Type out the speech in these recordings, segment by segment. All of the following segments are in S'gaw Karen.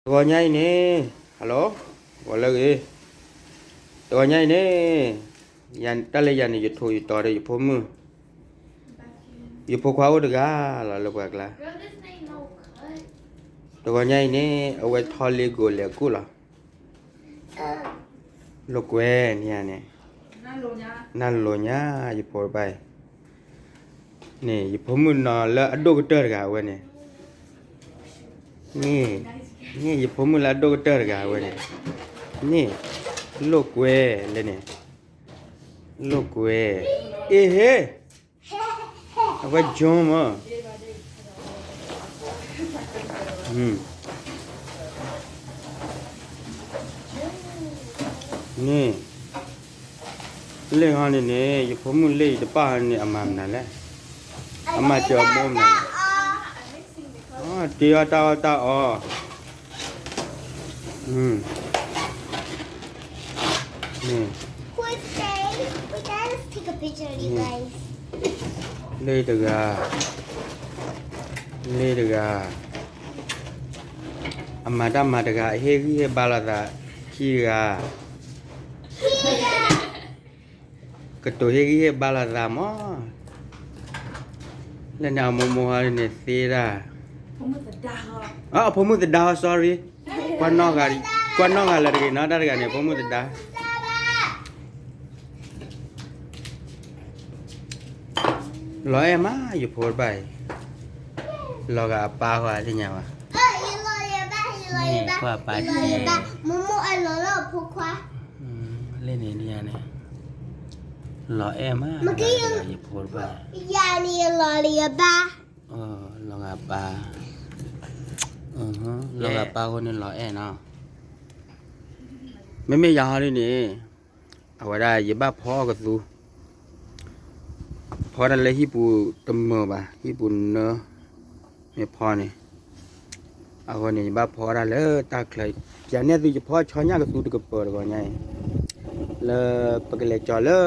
တဂီၤညါအံၤန့ၣ်, hello, ဂီၤလၢဂ့ၤ, တဂီၤညါအံၤန့ၣ်, တၢ်လၢယၤန့ၣ် ယထိးယတီၤဒီးယဖိမုၣ်, ယဖိခွါအိၣ်တဂၤလီၤလၢပှၤကျါ, တဂီၤညါအံၤန့ၣ် အဝဲထီလ့ကိးလဲၤကူၣ်လီၤ. လိာ်ကွဲန့ၣ်န့ၣ်, နၢ်လိၤညါ ယဖိတဖၣ်အံၤ, န့ၣ် ယဖိမုၣ်နီၤလၢအဒိၣ်ကတၢၢ်တဂၤအဝဲန့ၣ်, န့ၣ်, န့ၣ် ယဖိမုၣ်လၢအဒိၣ်ကတၢၢ်တဂၤအဝဲန့ၣ်, န့ၣ်, လိာ်ကွဲလဲၣ်န့ၣ်, လိာ်ကွဲ, အ့ဟ့, အဝဲ John မး, န့ၣ်, လ့ၣ်ဟီန့ၣ်န့ၣ် ယဖိမုၣ်လ့ၣ်အံၤတပၣ်ဟီန့ၣ် အမၤမနုၤလဲၣ်, အမၤစၢၤအမိၢ်မနုၤလဲၣ်, တ့အီၣ်တၢ်အီၣ်တၢ်အီ, န့ၣ် လ့ၣ်တဂၤ, လ့ၣ်တဂၤ, အမၤတၢ်မၤတဂၤ အဟ့ၣ်ဂံၢ်ဟ့ၣ်ဘါလိာ်သးခံဂၤ, ကတိၤဟ့ၣ်ဂံၢ်ဟ့ၣ်ဘါလိာ်သးမး, လၢန့ၣ်အမိၢ်မိၢ်ဟီန့ၣ်သ့ဒၣ်, အဖိမုၣ်သဒါဟီ sorry, ကွၢ်နီၣ်ဂၤလၢတဂ့ၤနီၤ တၢ်တဂၤန့ၣ် ဖိမုၣ်သဒါ လီၤအဲၣ်မး ယဖိတဖၣ်အံၤ, လီၤဂာ်အပၢ်ဃီသ့ၣ်ညါဘၣ်, ကွၢ်ပၢ်, လ့ၣ်န့ၣ်, လီၤအဲၣ်မး, ယဖိတဖၣ်, လီၤဂာ်ပၢ်, လီၤဂာ်ပၢ်ဃိန့ၣ်လီၤအဲၣ်နီၤ, မ့မ့ၢ်ယၤဟီဒ်န့ၣ်, အဝဲဒၣ်ယဘၣ်ဖီအီၣ်ကသူ, ဖီတၢ်လၢဟံၣ်ပူၤတမၢၢ်ဘၣ် ဟံၣ်ပူၤနၢ, မ့ၢ်ဖီန့ၣ်, အဃိန့ၣ် ယဘၣ်ဖီတၢ်လၢတၢ်ချၢ, ပၠးနဲၣ်သုယဖီဆီညၣ်ကသူတကပၤတဂီၤညါအံၤ, လၢပကလဲၤကၠီၤလၢ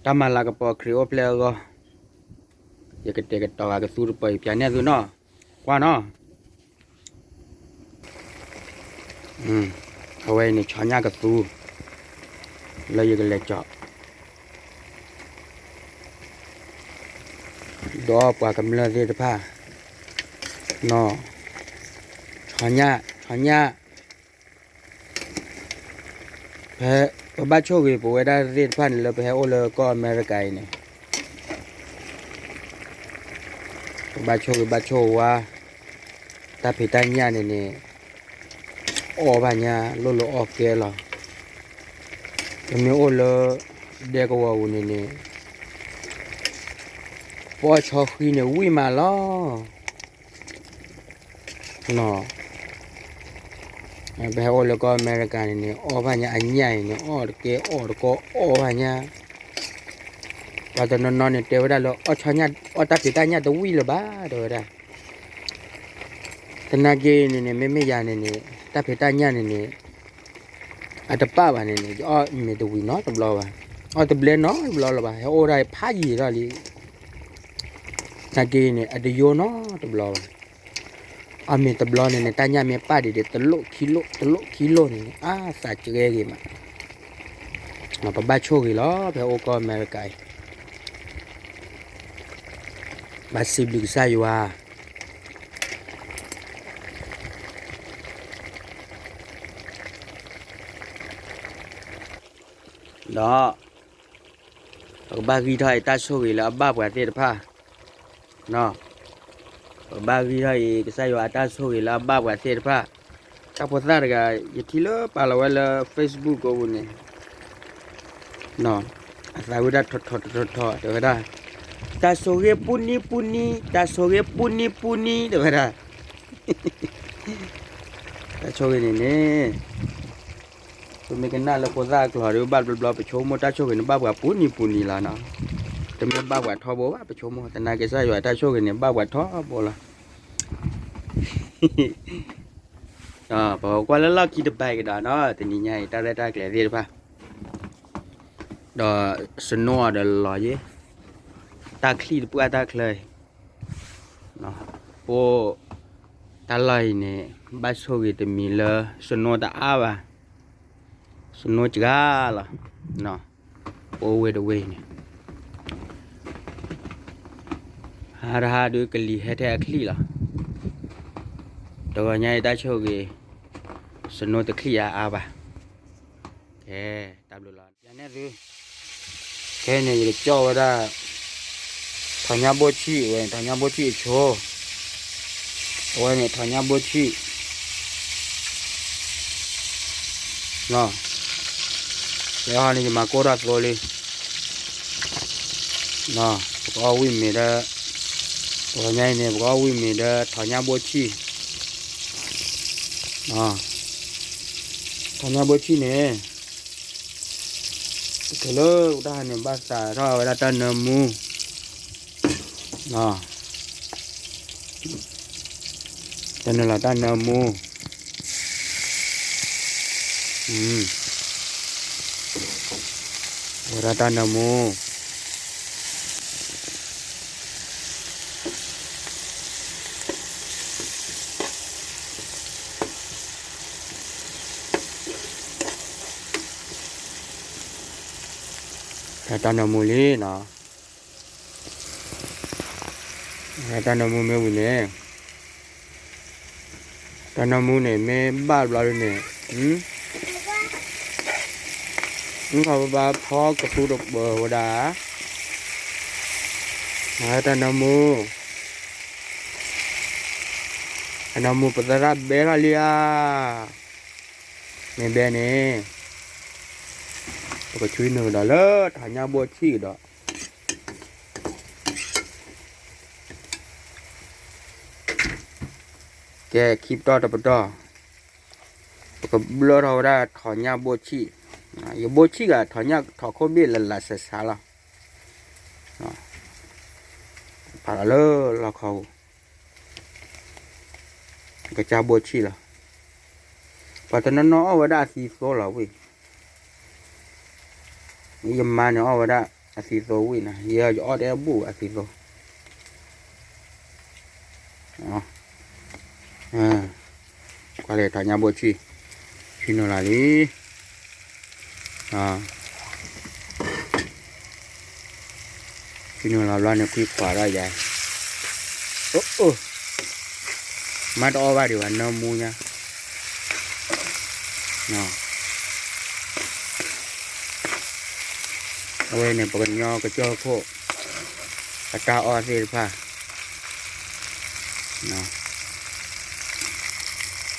တၢ်မၤလၤကပီၤခရံာ်အိၣ်ဖျဲၣ်အဂီၢ်, ယကတဲာ်ကတီၤဂၤကသူတပၤအံၤ ပၠးနဲၣ်သုနီၤ, ကွၢ်နီၤ, အဝဲအံၤန့ၣ် ဆီညၣ်ကသူ လၢယကလဲၤကၠီၤ ဒီးပှၤကမျၢၢ်သ့ၣ်တဖၣ်, နီၤ, ဆီညၣ်, ဆီညၣ်, ပဘၣ်ဆိၣ်ဂ့ၤပဝဲဒၣ်သ့ၣ်တဖၣ်န့ၣ် လၢပဟဲအိၣ်လၢကီၢ်အမဲရကၤအံၤန့ၣ်, ပဘၣ်ဆိၣ်ဂ့ၤဘၣ်ဆိၣ်ဝါ, တၢ်ဖံးတၢ်ညၣ်န့ၣ်န့ၣ်, အီၣ်ဘၣ်ညါ လိၣ်လၢအီၣ်ကဲလီၤ, ပမ့ၢ်အိၣ်လၢ ဒဲကဝီၤပူၤန့ၣ်န့ၣ်, ပအီၣ်ဆီဃံန့ၣ်ဝံၣ်မးလီၤ. နီၤ, ပဟဲအိၣ်လၢကီၢ်အမဲရကၤန့ၣ်န့ၣ် အီၣ်ဘၣ်ညါအညၣ်အံၤန့ၣ် အီၣ်တကဲအီၣ်တကီအီၣ်ဘၣ်ညါ, ပှၤတနီၤနီၤန့ၣ် တဲဝဲဒၣ်လၢ အီၣ်တၢ်ဖံးတၢ်ညၣ်တဝံၣ်လၢၤဘၣ် တဲဝဲဒၣ်, သနာ်က့န့ၣ်န့ၣ် မ့မ့ၢ်ယၤန့ၣ်န့ၣ် တၢ်ဖံးတၢ်ညၣ်န့ၣ်န့ၣ် အတပာ်ဘၣ်န့ၣ်န့ၣ် ယအီၣ်မ့ၤတဝံၤနီတဘျီဘၣ်, အီၣ်တဘျဲနီတဘျီလၢၤဘၣ်, ဟဲအိၣ်ဒၣ်ဖးယံာ်ထီၣ်လံ, သနာ်က့န့ၣ် အတယိနီတဘျီဘၣ်, အီၣ်မ့ၤတဘျီန့ၣ်န့ၣ် တၢ်ညၣ်မ့ၢ်ပာ်ဒံးဒံး တလိၣ်ခံလိၣ် တလိၣ်ခံလိၣ်န့ၣ်န့ၣ် အါသးကဲဂ့ၤမး, ပဘၣ်ဆိၣ်ဂ့ၤလီၤ ပဟဲအိၣ်ကီၢ်အမဲရကၤအံၤ, ဘၣ်စံးဘျုးကစၢ်ယွၤ ဒီး ပကဘၣ်ဂံၢ်ထီၣ်အံၤတၢ်ဆိၣ်ဂ့ၤလၢအဘၣ်ပှၤသ့ၣ်တဖၣ်, ပကဘၣ်ဂံၢ်ထီၣ်အံၤ ကစၢ်ယွၤအတၢ်ဆိၣ်ဂ့ၤလၢအဘၣ်ပှၤသ့ၣ်တဖၣ်, တၢ်ဖိသၣ်တဂၤ ယထံၣ်လၢပာ်လီၤဝဲလၢ Facebook ကိးပူၤန့ၣ် အသးဝံၣ်ဒၣ်ထီၣ်ထီၣ်ထီၣ်ထီၣ် တဲဝဲဒၣ်, တၢ်ဆိၣ်ဂ့ၤပူၤနံၤပူၤနံၤ တၢ်ဆိၣ်ဂ့ၤပူၤနံၤပူၤနံၤ တဲဝဲဒၣ်, တၢ်ဆိၣ်ဂ့ၤန့ၣ်န့ၣ်, ပမ့ၢ်ကနၣ်လၢဖိသၣ်အကျိာ်ဒီး ဘၣ်တဘျီဘျီ ပဆိကမိၣ်တၢ်ဆိၣ်ဂ့ၤန့ၣ် ဘၣ်ပှၤပူၤနံၤပူၤနံၤလီၤနီၤ, တမ့ၢ်ဘၣ်ပှၤထီဘိဘၣ် ပဆိကမိၣ် သနာ်က့ကစၢ်ယွၤတၢ်ဆိၣ်ဂ့ၤန့ၣ် ဘၣ်ပှၤထီဘိလီၤ. ပကွၢ်လၢလီၢ်ခံတဘၣ်ကဒီးနီၤ တနံၤညါအံၤ တၢ်ရဲၣ်တၢ်ကျဲၤသ့ၣ်တဖၣ်, ဒီး snow ဒီးလီၤယ့ၣ်, တၢ်ချံၣ်တပှၢ်တၢ်ချၢအံၤ, ပအိၣ် တၢ်လီၢ်အံၤန့ၣ် ဘၣ်ဆိၣ်ဂ့ၤတမံၤလၢ စနိတအါဘၣ်, စနိစှၤလီၤ, အိၣ်ဝဲတဝ့ၢ်အံၤန့ၣ် ဟါတဟါဒုးကလံၤဟဲထဲအချံၣ်လီၤ. တဂီၤညါအံၤတၢ်ဆိၣ်ဂ့ၤ စနိတချံၣ်အါအါဘၣ်. ကဲ, တၢ်ဘျုးလီၤ. ယၤန့ၣ်သု, ခဲအံၤန့ၣ် ယကကၠီၣ်ဝဲဒၣ် ထီၣ်ညၣ်ဘိဆံၣ်ဝဲန့ၣ်, ထီၣ်ညၣ်ဘိဆံၣ်အဆိ, အဝဲန့ၣ် ထီၣ်ညၣ်ဘိဆံၣ် လီၤ. ယဟီန့ၣ် ယမၤကိၢ်ထီၣ်သိလံ. ပကအီၣ်ဝံၣ်မ့ၤဒီး, ပကညါအံၤန့ၣ် ပကအီၣ်ဝံၣ်မ့ၤဒီး ထီၣ်ညၣ်ဘိဆံၣ်, ထီၣ်ညၣ်ဘိဆံၣ်န့ၣ် တချုးလၢတၢ်ဟါန့ၣ် ဘၣ်သးထီၣ်ဝဲဒၣ်တၢ်နၢမူ, တၢ်နၢလီၤတၢ်နၢမူ, ဝဲဒၣ်တၢ်နၢမူ, တၢ်နၢမူလံနီၤ, တၢ်နၢမူမ့ၢ်ဝံၤန့ၣ် တၢ်နၢမူန့ၣ် မ့ၢ်ဘၣ်ဘျီဒုန့ၣ်, မ့ၢ်ခီဘၣ်ဖီကသူတပၢၤဝဲဒၣ်, တၢ်နၢမူ, တၢ်နၢမူပသရၣ်ဘဲထီၣ်လံဧါ, မ့ၢ်ဘဲန့ၣ် ပကဆွံနုာ်ကဒီးလၢထီၣ်ညၣ်ဘိဆံၣ်ကဒီး. ကဲ ခံပတီၢ်တပတီၢ်, ပကဘျၢထီၣ်ဝဲဒၣ်ထီၣ်ညၣ်ဘိဆံၣ်, ယဘိဆံၣ်ဂ့ၤ ထီၣ်ညၣ်ထီၣ်ခိၣ်ဘ့ၣ်လၢလၢ်ဆးဆးလီၤ. ဖးလီၤလၢလီၢ်ခီပူၤ, ကစၢ်ဘိဆံၣ်လီၤ. ပှၤတနီၤနီၤအီၣ်ဝဲဒၣ်အသံသိလီၤဝံၣ်, ယမါန့ၣ်အီၣ်ဝဲဒၣ်အသံသိဝံၣ်နီၤ, ယဲယအီၣ်တအဲၣ်ဘူၣ်အသံသိ. ကွၢ်လဲၤထီၣ်ညၣ်ဘိဆံၣ်, ဆံနုာ်လီၤလံ. ဆံနုာ်လီၤဘျီန့ၣ် ကွံခွးဒၣ်ယၤ, အိၣ်, မ့ၢ်တအီၣ်ဘၣ်ဒံးဘၣ် နၢမူညါ. အဝဲန့ၣ် ပကညီကစၢၢ်ခိၣ် အတၢ်အီၣ်သ့ၣ်တဖၣ် ပက့ၤ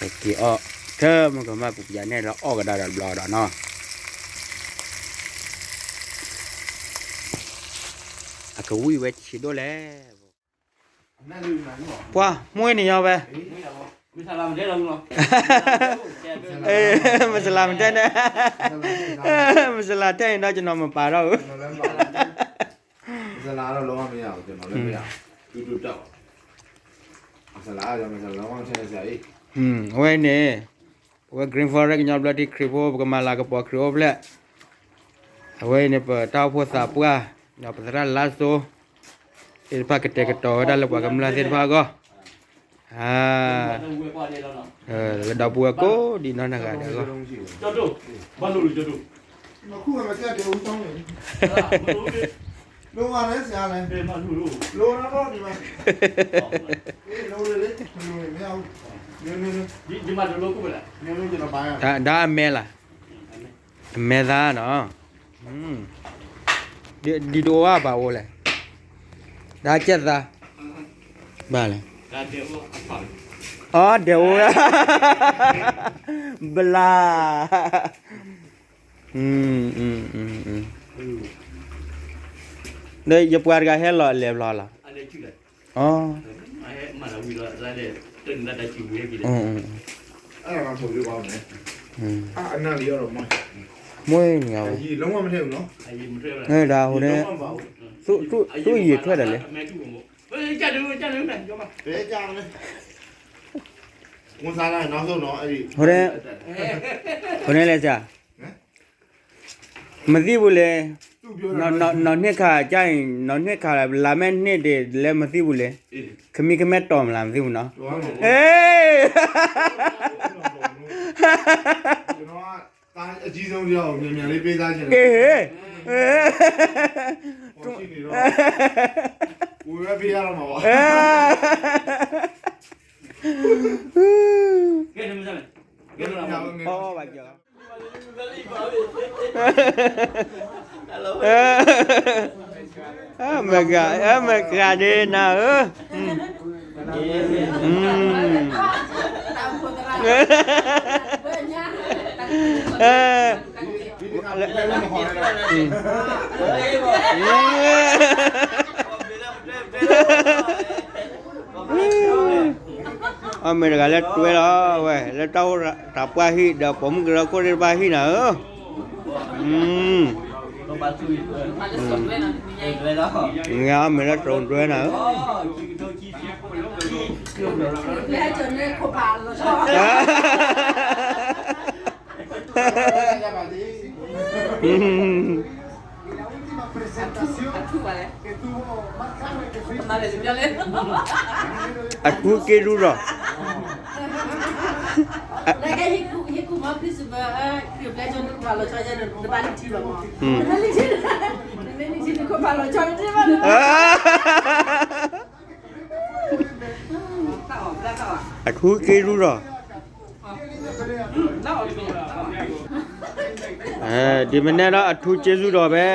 အီၣ် ထဲမုၢ်ကမၣ်ပူၤ ပယၤနဲၣ်လီၤအီၣ်ကဒါဒီးဘျီဒီးနီၤ. အကဝံၣ်ဝဲဆံးဒိၣ်လဲၣ်. ပှၤမှံန့ၣ်ညီဝဲ, မစလးမတဲန့ၣ်, မစလးထဲန့ၣ်ဒီး ကျွန်တော်မပါတော့ဘူး. အဝဲန့ၣ် အဝဲ Green Forest ကညီဘျၢထံခရံာ်ဖိ ပကမၤလၤကပီၤခရံာ်အိၣ်ဖျဲၣ်, အဝဲအံၤန့ၣ် ပတၢ်အိၣ်ဖှိၣ်သးပှၢ်, ဒီးပသရၣ်လါစိ သ့ၣ်တဖၣ်ကတဲာ်ကတီၤဝဲဒၣ်လၢပှၤကမျၢၢ်သ့ၣ်တဖၣ်အဂီၢ်, လၢဒီပုၢ်ဝဲၢ်ကိးဒံးနီၢ်နီၢ်ဂၤဒဲးအဂီၢ်, ဒါအမဲလၢ အမဲသါနီၤ, ဒ်တအိၣ်ဘၣ်ဘၣ်အိၣ်လဲၣ်, ဒါကဲသါ, ဘၣ်လဲၣ်, အီ ဒဲးအိၣ်, ဘျါ, ဒီးယပှၤတဂၤဟဲလီၤလဲၤဘျီလီၤ, မ့ၢ်န့ၣ်ဝဲ, သူ့အံၤထွဲဒီးလဲၣ်, ဟိန့ၣ်လဲၣ်စ့ၢ်, မသိဘူးလဲၣ်, နီၢ်နီၢ်နီၢ်န့ၢ်ခါကၢ်အံၤ နီၢ်န့ၢ်ခါလၢမ့ၢ်န့ၢ်ဒံးလၢမသံပူၤလဲၣ်, ခမံခမဲတီၢ်မလၤမသံပူၤနီၤ, က့ၤ မ့ၢ်ဂၤဒ်နၤဧၢ, အမ့ၢ်တဂၤလၢတွဲလီၤဝဲ လၢတၢ်အိၣ်တၢ်ပှၢ်ဟံၣ်ဒီးပိာ်မုၣ်ကရၢခိၣ်သ့ၣ်တဖၣ်ဟံၣ်နၤဧၢ, မ့ၢ်လၢတြိတွဲနၤဧၢ, အထူက့ဒူဒီး အထူက့ဒူဒီး ဒ်မ့ၢ်နဲဒၣ်အထူက့ဒူဒီးဖဲ